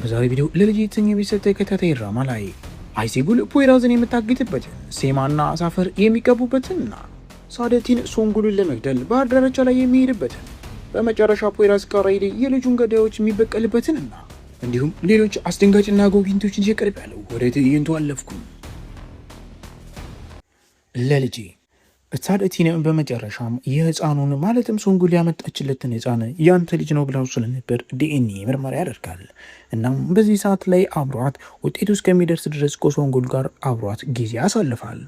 በዛሬ ቪዲዮ ለልጅ የተሰኘ ቤተሰብ ተከታታይ ድራማ ላይ አይሴጉል ፖይራዝን የምታግትበትን፣ ሴማና ሳፈር የሚገቡበትንና ሳደቲን ሶንጉልን ለመግደል ባህር ዳርቻ ላይ የሚሄድበትን፣ በመጨረሻ ፖይራዝ ካራይሊ የልጁን ገዳዮች የሚበቀልበትንና እንዲሁም ሌሎች አስደንጋጭና አጓጊ ትዕይንቶችን ይዤ ቀርቤያለሁ። ወደ ትዕይንቱ አለፍኩ። ለልጄ ሳደቲንም በመጨረሻም የህፃኑን ማለትም ሶንጉል ያመጣችለትን ህፃን ያንተ ልጅ ነው ብላው ስለነበር ዲኤንኤ ምርመራ ያደርጋል። እናም በዚህ ሰዓት ላይ አብሯት ውጤቱ እስከሚደርስ ድረስ ከሶንጉል ጋር አብሯት ጊዜ ያሳልፋል።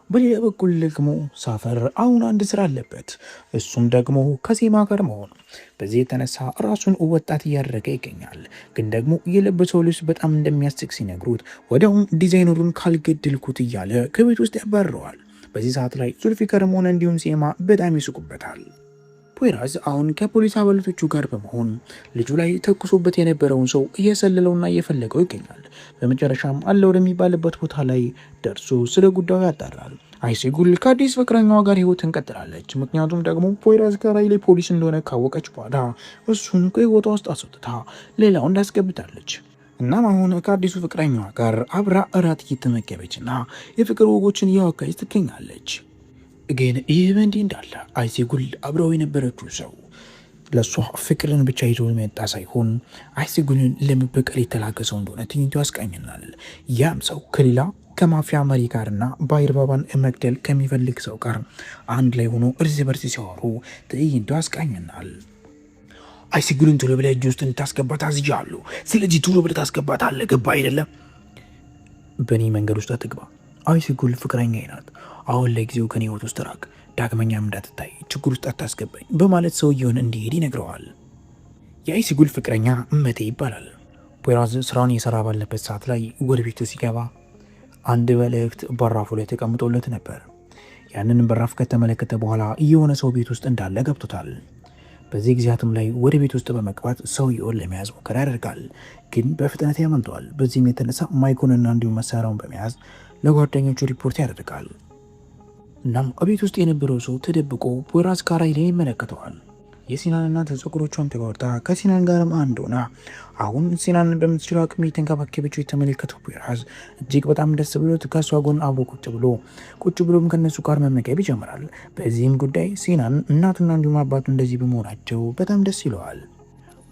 በሌላ በኩል ደግሞ ሳፈር አሁን አንድ ስራ አለበት። እሱም ደግሞ ከሴማ ጋር መሆን። በዚህ የተነሳ ራሱን ወጣት እያደረገ ይገኛል። ግን ደግሞ የለበሰው ልብስ በጣም እንደሚያስቅ ሲነግሩት ወዲያውም ዲዛይነሩን ካልገደልኩት እያለ ከቤት ውስጥ ያባርረዋል። በዚህ ሰዓት ላይ ዙልፊከርም ሆነ እንዲሁም ሴማ በጣም ይስቁበታል። ፖይራዝ አሁን ከፖሊስ አባላቶቹ ጋር በመሆን ልጁ ላይ ተኩሶበት የነበረውን ሰው እየሰለለውና እየፈለገው ይገኛል። በመጨረሻም አለ ወደሚባልበት ቦታ ላይ ደርሶ ስለ ጉዳዩ ያጣራል። አይሴጉል ከአዲስ ፍቅረኛዋ ጋር ህይወት እንቀጥላለች። ምክንያቱም ደግሞ ፖይራዝ ካራይሌ ፖሊስ እንደሆነ ካወቀች በኋላ እሱን ከህይወቷ ውስጥ አስወጥታ ሌላውን እንዳስገብታለች። እናም አሁን ከአዲሱ ፍቅረኛዋ ጋር አብራ እራት እየተመገበችና የፍቅር ወጎችን እያወጋች ትገኛለች። ግን ይህ በእንዲህ እንዳለ አይሴጉል አብረው የነበረችው ሰው ለእሷ ፍቅርን ብቻ ይዞ የመጣ ሳይሆን አይሴጉልን ለመበቀል የተላከ ሰው እንደሆነ ትዕይንቱ ያስቃኘናል። ያም ሰው ከሌላ ከማፊያ መሪ ጋርና ባይር ባባን መግደል ከሚፈልግ ሰው ጋር አንድ ላይ ሆኖ እርስ በርስ ሲያወሩ ትዕይንቱ ያስቃኘናል። አይሴጉልን ቶሎ ብለህ እጅ ውስጥ እንድታስገባት አዝዣለሁ። ስለዚህ ቶሎ ብለህ ታስገባታለህ። ገባ አይደለም? በእኔ መንገድ ውስጥ አትግባ። አይሴጉል ፍቅረኛዬ ናት። አሁን ለጊዜው ከኔ ህይወት ውስጥ ራቅ፣ ዳግመኛም እንዳትታይ፣ ችግር ውስጥ አታስገባኝ በማለት ሰውየውን እንዲሄድ ይነግረዋል። የአይሴጉል ፍቅረኛ መቴ ይባላል። ፖይራዝ ስራውን እየሰራ ባለበት ሰዓት ላይ ወደ ቤቱ ሲገባ አንድ መልእክት በራፉ ላይ ተቀምጦለት ነበር። ያንን በራፍ ከተመለከተ በኋላ የሆነ ሰው ቤት ውስጥ እንዳለ ገብቶታል። በዚህ ጊዜያትም ላይ ወደ ቤት ውስጥ በመግባት ሰውየውን ለመያዝ ሙከራ ያደርጋል፣ ግን በፍጥነት ያመልጠዋል። በዚህም የተነሳ ማይኩንና እንዲሁም መሳሪያውን በመያዝ ለጓደኞቹ ሪፖርት ያደርጋል። እናም ቤት ውስጥ የነበረው ሰው ተደብቆ ፖይራዝ ካራይሌን ይመለከተዋል። የሲናን እናት ፀጉሮቿን ተቆርጣ ከሲናን ጋርም አንድ ሆና አሁን ሲናንን በምትችለው አቅም እየተንከባከበችው የተመለከተው ፖይራዝ እጅግ በጣም ደስ ብሎት ከእሷ ጎን አብሮ ቁጭ ብሎም ከነሱ ጋር መመገብ ይጀምራል። በዚህም ጉዳይ ሲናን እናቱና እንዲሁም አባቱ እንደዚህ በመሆናቸው በጣም ደስ ይለዋል።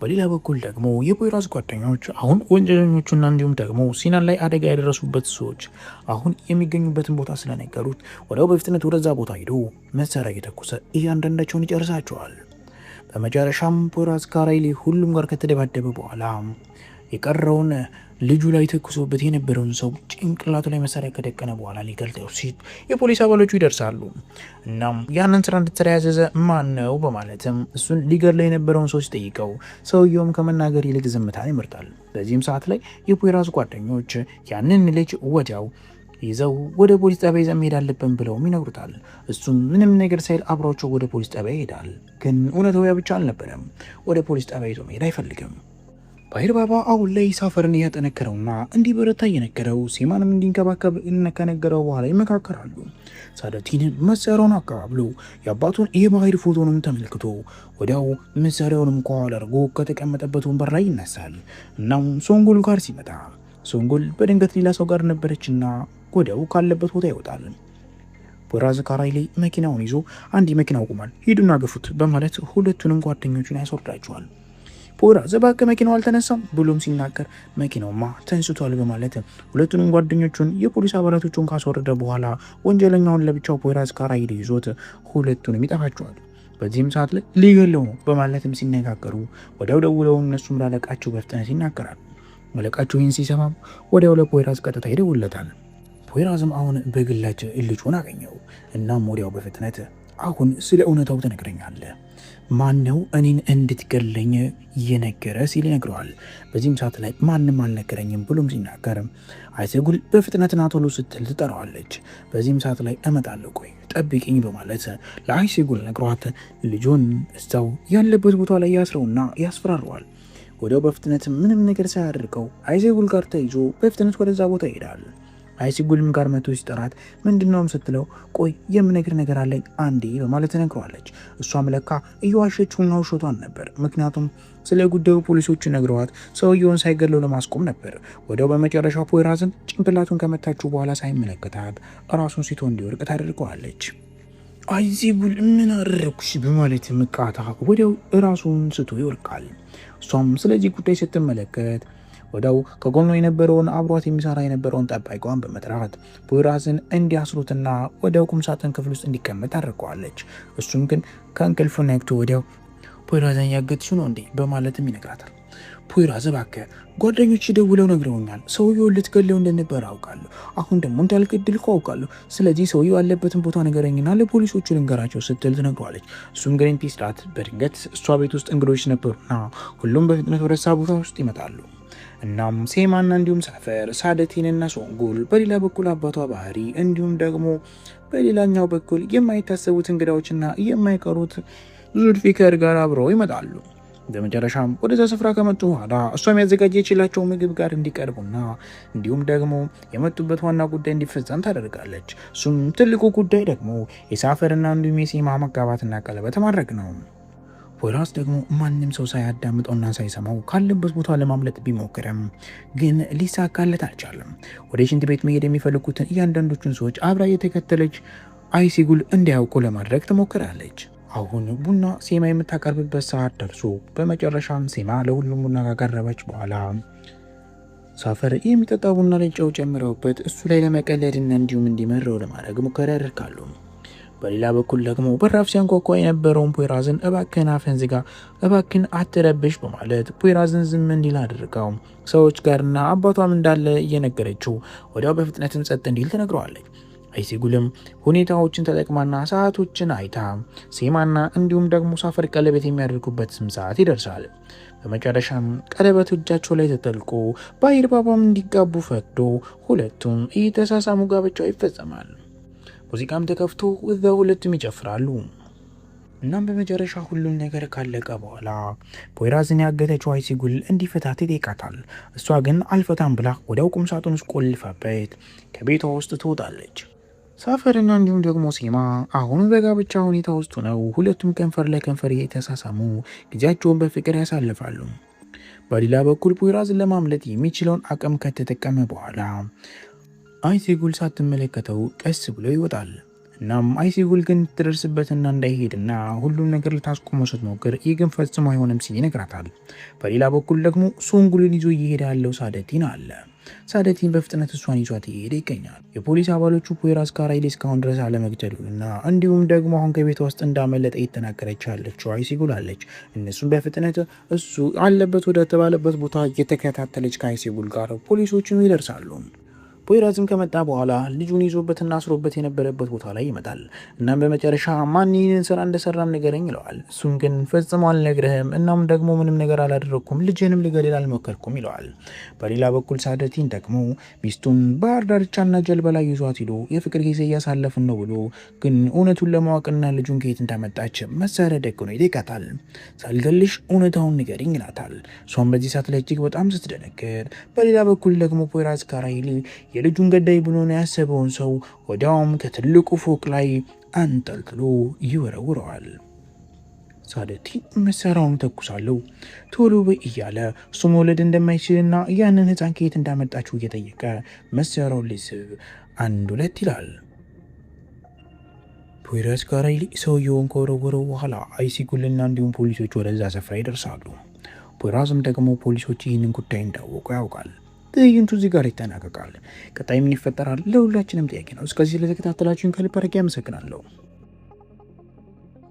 በሌላ በኩል ደግሞ የፖይራዝ ጓደኞች አሁን ወንጀለኞቹና እንዲሁም ደግሞ ሲናን ላይ አደጋ ያደረሱበት ሰዎች አሁን የሚገኙበትን ቦታ ስለነገሩት ወዲያው በፍጥነት ወደዛ ቦታ ሄዶ መሳሪያ እየተኮሰ እያንዳንዳቸውን ይጨርሳቸዋል። በመጨረሻም ፖይራዝ ካራይሌ ሁሉም ጋር ከተደባደበ በኋላ የቀረውን ልጁ ላይ ተኩሶበት የነበረውን ሰው ጭንቅላቱ ላይ መሳሪያ ከደቀነ በኋላ ሊገልጠው ሲል የፖሊስ አባሎቹ ይደርሳሉ። እናም ያንን ስራ እንድትሰራ ያዘዘ ማን ነው በማለትም እሱን ሊገድለው የነበረውን ሰው ሲጠይቀው ሰውየውም ከመናገር ይልቅ ዝምታን ይመርጣል። በዚህም ሰዓት ላይ የፖይራዝ ጓደኞች ያንን ልጅ ወዲያው ይዘው ወደ ፖሊስ ጣቢያ ይዘን መሄድ አለብን ብለውም ይነግሩታል። እሱም ምንም ነገር ሳይል አብሯቸው ወደ ፖሊስ ጣቢያ ይሄዳል። ግን እውነታው ያ ብቻ አልነበረም። ወደ ፖሊስ ጣቢያ ይዞ መሄድ አይፈልግም። ባይር ባባ አሁን ላይ ሳፈርን እያጠነከረውና እንዲበረታ እየነገረው ሴማንም እንዲንከባከብ ከነገረው በኋላ ይመካከራሉ። ሳደቲን መሳሪያውን አቀባብሎ የአባቱን የባህር ፎቶንም ተመልክቶ ወዲያው መሳሪያውንም ከኋላ አድርጎ ከተቀመጠበት ወንበር ላይ ይነሳል። እናም ሶንጉል ጋር ሲመጣ ሶንጉል በድንገት ሌላ ሰው ጋር ነበረችና ወዲያው ካለበት ቦታ ይወጣል። ፖይራዝ ካራይሌ መኪናውን ይዞ አንድ መኪና ቆሟል፣ ሂዱና ግፉት በማለት ሁለቱንም ጓደኞቹን ያስወርዳቸዋል። ፖይራዝ እባክህ መኪናው አልተነሳም ብሎም ሲናገር መኪናውማ ተንስቷል በማለት ሁለቱንም ጓደኞቹን የፖሊስ አባላቶቹን ካስወረደ በኋላ ወንጀለኛውን ለብቻው ፖይራዝ ካራይሌ ይዞት ሁለቱንም ይጠፋቸዋል። በዚህም ሰዓት ላይ ሊገለው ነው በማለትም ሲነጋገሩ ወዲያው ደውለው እነሱም ላለቃቸው በፍጥነት ይናገራል። አለቃቸው ይህን ሲሰማም ወዲያው ለፖይራዝ ቀጥታ ይደውልለታል። ፖይራዝም አሁን በግላጭ ልጁን አገኘው። እናም ወዲያው በፍጥነት አሁን ስለ እውነታው ትነግረኛለህ፣ ማን ነው እኔን እንድትገለኝ የነገረ ሲል ይነግረዋል። በዚህም ሰዓት ላይ ማንም አልነገረኝም ብሎም ሲናገር አይሴጉል በፍጥነት ና ቶሎ ስትል ትጠራዋለች። በዚህም ሰዓት ላይ እመጣለሁ ቆይ ጠብቂኝ በማለት ለአይሴጉል ነግሯት ልጁን እዛው ያለበት ቦታ ላይ ያስረውና ያስፈራረዋል። ወዲያው በፍጥነት ምንም ነገር ሳያደርገው አይሴጉል ጋር ተይዞ በፍጥነት ወደዛ ቦታ ይሄዳል። አይሲጉልም ጋር መቶ ሲጠራት ምንድነውም ስትለው ቆይ የምነግር ነገር አለኝ አንዴ በማለት ትነግረዋለች። እሷም ለካ እየዋሸችውና ውሸቷን ነበር። ምክንያቱም ስለ ጉዳዩ ፖሊሶቹ ነግረዋት ሰውየውን ሳይገድለው ለማስቆም ነበር። ወዲያው በመጨረሻው ፖይራዝን ጭንቅላቱን ከመታችው በኋላ ሳይመለከታት ራሱን ስቶ እንዲወድቅ ታደርገዋለች። አይሲጉል ምን አደረግኩሽ በማለት ምቃታ ወዲያው ራሱን ስቶ ይወድቃል። እሷም ስለዚህ ጉዳይ ስትመለከት ወዲያው ከጎኗ የነበረውን አብሯት የሚሰራ የነበረውን ጠባቂዋን በመጥራት ፖይራዝን እንዲያስሩትና ወዲያው ቁምሳጥን ክፍል ውስጥ እንዲቀመጥ ታደርገዋለች። እሱም ግን ከእንቅልፉ ነቅቶ ወዲያው ፖይራዝን ያገትሽው ነው እንዴ በማለትም ይነግራታል። ፖይራዝ እባክህ ጓደኞች ደውለው ነግረውኛል። ሰውየውን ልትገለው እንደነበረ አውቃለሁ። አሁን ደግሞ እንዳልገድልከው አውቃለሁ። ስለዚህ ሰውየው ያለበትን ቦታ ንገረኝና ለፖሊሶቹ ልንገራቸው ስትል ትነግረዋለች። እሱም ግን እምቢ ሲላት በድንገት እሷ ቤት ውስጥ እንግዶች ነበሩና ሁሉም በፍጥነት ወደ እሷ ቦታ ውስጥ ይመጣሉ። እናም ሴማና እንዲሁም ሳፈር ሳደቲንና ሶንጉል በሌላ በኩል አባቷ ባህሪ እንዲሁም ደግሞ በሌላኛው በኩል የማይታሰቡት እንግዳዎችና የማይቀሩት ዙልፊከር ጋር አብረው ይመጣሉ። በመጨረሻም ወደዛ ስፍራ ከመጡ በኋላ እሷም ያዘጋጀችላቸው ምግብ ጋር እንዲቀርቡና እንዲሁም ደግሞ የመጡበት ዋና ጉዳይ እንዲፈጸም ታደርጋለች። እሱም ትልቁ ጉዳይ ደግሞ የሳፈርና እንዲሁም የሴማ መጋባትና ቀለበት ማድረግ ነው። ፖይራዝ ደግሞ ማንም ሰው ሳያዳምጠውና ሳይሰማው ካለበት ቦታ ለማምለጥ ቢሞክርም ግን ሊሳካለት አልቻለም። ወደ ሽንት ቤት መሄድ የሚፈልጉትን እያንዳንዶቹን ሰዎች አብራ እየተከተለች አይሲጉል እንዲያውቁ ለማድረግ ትሞክራለች። አሁን ቡና ሴማ የምታቀርብበት ሰዓት ደርሶ በመጨረሻም ሴማ ለሁሉም ቡና ካቀረበች በኋላ ሳፈር የሚጠጣ ቡና ላይ ጨው ጨምረውበት እሱ ላይ ለመቀለድና እንዲሁም እንዲመረው ለማድረግ ሙከራ ያደርጋሉ። በሌላ በኩል ደግሞ በራፍ ሲያንኳኳ የነበረውን ፖይራዝን እባክህን አፍህን ዝጋ፣ እባክህን አትረብሽ በማለት ፖይራዝን ዝም እንዲል አድርገው ሰዎች ጋርና አባቷም እንዳለ እየነገረችው ወዲያው በፍጥነትም ጸጥ እንዲል ትነግረዋለች። አይሲጉልም ሁኔታዎችን ተጠቅማና ሰዓቶችን አይታ ሴማና እንዲሁም ደግሞ ሳፈር ቀለበት የሚያደርጉበት ስም ሰዓት ይደርሳል። በመጨረሻም ቀለበቱ እጃቸው ላይ ተጠልቆ በአይር ባባም እንዲጋቡ ፈቅዶ ሁለቱም እየተሳሳሙ ጋብቻው ይፈጸማል። ሙዚቃም ተከፍቶ እዛው ሁለቱም ይጨፍራሉ። እናም በመጨረሻ ሁሉም ነገር ካለቀ በኋላ ፖይራዝን ያገተችው አይሲጉል እንዲፈታት ይጠይቃታል። እሷ ግን አልፈታም ብላ ወዲያው ቁም ሳጥን ውስጥ ቆልፋበት ከቤቷ ውስጥ ትወጣለች። ሳፈርና እንዲሁም ደግሞ ሴማ አሁን በጋብቻ ሁኔታ ውስጥ ነው። ሁለቱም ከንፈር ለከንፈር እየተሳሳሙ ጊዜያቸውን በፍቅር ያሳልፋሉ። በሌላ በኩል ፖይራዝን ለማምለጥ የሚችለውን አቅም ከተጠቀመ በኋላ አይሲጉል ሳትመለከተው ቀስ ብሎ ይወጣል። እናም አይሲጉል ግን ትደርስበትና እንዳይሄድና ሁሉም ነገር ልታስቆመው ስትሞክር ይህ ግን ፈጽሞ አይሆንም ሲል ይነግራታል። በሌላ በኩል ደግሞ ሶንጉልን ይዞ እየሄደ ያለው ሳደቲን አለ። ሳደቲን በፍጥነት እሷን ይዟት እየሄደ ይገኛል። የፖሊስ አባሎቹ ፖይራዝ ካራይሊ እስካሁን ድረስ አለመግደሉንና እንዲሁም ደግሞ አሁን ከቤቷ ውስጥ እንዳመለጠ እየተናገረች ያለችው አይሲጉል አለች። እነሱም በፍጥነት እሱ አለበት ወደ ተባለበት ቦታ እየተከታተለች ከአይሲጉል ጋር ፖሊሶቹም ይደርሳሉ። ፖይራዝም ከመጣ በኋላ ልጁን ይዞበትና አስሮበት የነበረበት ቦታ ላይ ይመጣል። እናም በመጨረሻ ማን ይህንን ስራ እንደሰራም ንገረኝ ይለዋል። እሱም ግን ፈጽሞ አልነግርህም፣ እናም ደግሞ ምንም ነገር አላደረግኩም፣ ልጅንም ልገድል አልሞከርኩም ይለዋል። በሌላ በኩል ሳደቲን ደግሞ ሚስቱን ባህር ዳርቻና ጀልባ ላይ ይዟት ሂዶ የፍቅር ጊዜ እያሳለፍን ነው ብሎ ግን እውነቱን ለማወቅና ልጁን ከየት እንዳመጣች መሳሪያ ደቅኖ ይጠይቃታል። ሳልገልሽ እውነታውን ንገሪኝ ይላታል። እሷም በዚህ ሰዓት ላይ እጅግ በጣም ስትደነግጥ፣ በሌላ በኩል ደግሞ ፖይራዝ ካራይሊ የልጁን ገዳይ ብሎ ነው ያሰበውን ሰው ወዲያውም ከትልቁ ፎቅ ላይ አንጠልጥሎ ይወረውረዋል። ሳደቲ መሳሪያውን ተኩሳለሁ ቶሎ በይ እያለ እሱ መውለድ እንደማይችልና ያንን ሕፃን ከየት እንዳመጣችው እየጠየቀ መሳሪያውን ሊስብ አንድ ሁለት ይላል። ፖይራዝ ካራይሊ ሰውየውን ከወረወረው በኋላ አይሲጉልና እንዲሁም ፖሊሶች ወደዛ ስፍራ ይደርሳሉ። ፖይራዝም ደግሞ ፖሊሶች ይህንን ጉዳይ እንዳወቁ ያውቃል። ትዕይንቱ እዚህ ጋር ይጠናቀቃል። ቀጣይ ምን ይፈጠራል? ለሁላችንም ጥያቄ ነው። እስከዚህ ለተከታተላችሁን ከልብ አድርጌ አመሰግናለሁ።